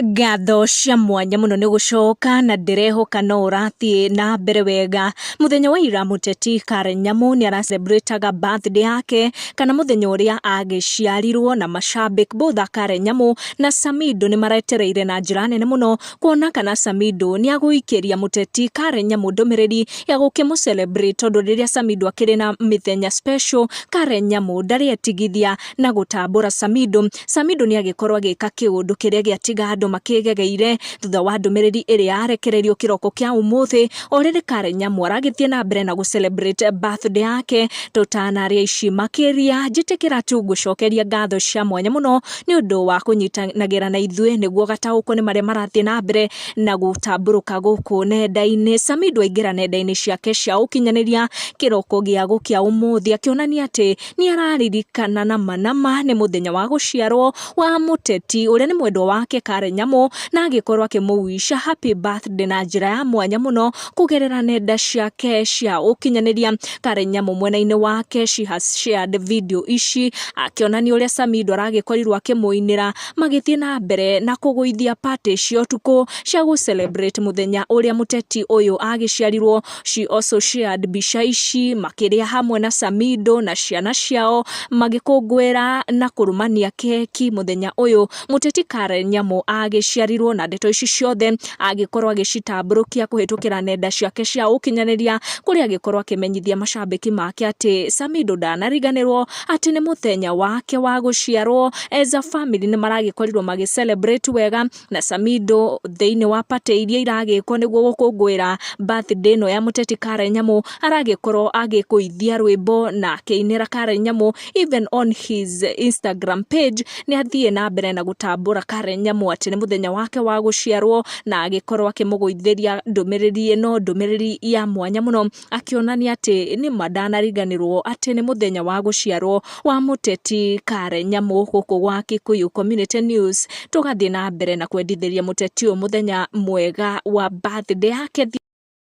Ngatho cia mwanya mũno nĩ gũcoka na ndĩrehoka no ũrathiĩ na mbere wega. Mũthenya wa ira mũteti Karen Nyamu nĩ aracelebrataga birthday yake kana mũthenya ũrĩa agĩciarirwo, na mashabik both a Karen Nyamu na Samido nĩ maretereire na njĩra nene mũno kuona kana Samido nĩ agũikĩria mũteti Karen Nyamu ndũmĩrĩri ya gũkĩmũ celebrate, tondũ rĩrĩa Samido akĩrĩ na mĩthenya special, Karen Nyamu ndarĩ etigithia na gũtambũra Samido. Samido nĩ agĩkorwo agĩka kĩũndũ kĩrĩa gĩatiga andũ makĩgegeire thutha wa ndũmĩrĩri ĩrĩa yarekereirio kĩroko kĩa ũmũthĩ, o rĩrĩ Karen Nyamu aragĩthiĩ na mbere na gũ celebrate birthday yake. Tũtanarĩa ici makĩria, njĩtĩkĩra tu ngũcokeria ngatho cia mwanya mũno nĩ ũndũ wa kũnyitanagĩra na ithuĩ nĩguo gataũkwo nĩ marĩa marathiĩ na mbere na gũtambũrũka gũkũ nenda-inĩ. Samido aingĩra nenda-inĩ ciake cia ũkinyanĩria kĩroko gĩa gũkĩa ũmũthĩ, akĩonania atĩ nĩ araririkana nama nama nĩ mũthenya wa gũciarwo wa mũteti ũrĩa nĩ mwendwa wake Karen Nyamu, na agĩkorwo akĩmũwisha happy birthday na njĩra ya mwanya mũno kũgerera nenda ciake cia ũkinyanĩria. Karen Nyamu mwena-inĩ wake, she has shared video ici akĩonania ũrĩa Samido aragĩkorirwo akĩmũinĩra magĩthiĩ na mbere na kũgũithia party cia ũtukũ cia gũ celebrate mũthenya ũrĩa mũteti ũyũ agĩciarirwo. She also shared mbica ici makĩrĩa hamwe na Samido na ciana ciao, magĩkũngũĩra na kũrũmania keki mũthenya ũyũ mũteti Karen Nyamu agĩciarirwo, na ndeto ici ciothe agĩkorwo agĩcitambũrũkia kũhĩtũkĩra nenda ciake cia ũkinyanĩria, kũrĩa agĩkorwo akĩmenyithia macambĩki make atĩ Samido ndanariganĩrwo atĩ nĩ mũthenya wake wa gũciarwo. As a family nĩ maragĩkorirwo magĩ celebrate wega na Samido thĩinĩ wa party iria iragĩkwo nĩguo gũkũngũĩra birthday ĩno ya mũteti Karen Nyamu. Aragĩkorwo agĩkũithia rwĩmbo na akĩinĩra Karen Nyamu. Even on his Instagram page nĩ athiĩ na mbere na gũtambũra Karen Nyamu atĩ nĩ mũthenya wake wa gũciarwo, na agĩkorwo akĩmũgũithĩria ndũmĩrĩri ĩno, ndũmĩrĩri ya mwanya mũno, akĩonania atĩ nĩ ma ndanariganĩrwo atĩ nĩ mũthenya wa gũciarwo wa mũteti Karen Nyamu. Gũkũ gwa Kikuyu Community News tũgathiĩ na mbere na kwendithĩria mũteti ũyũ mũthenya mwega wa birthday yake.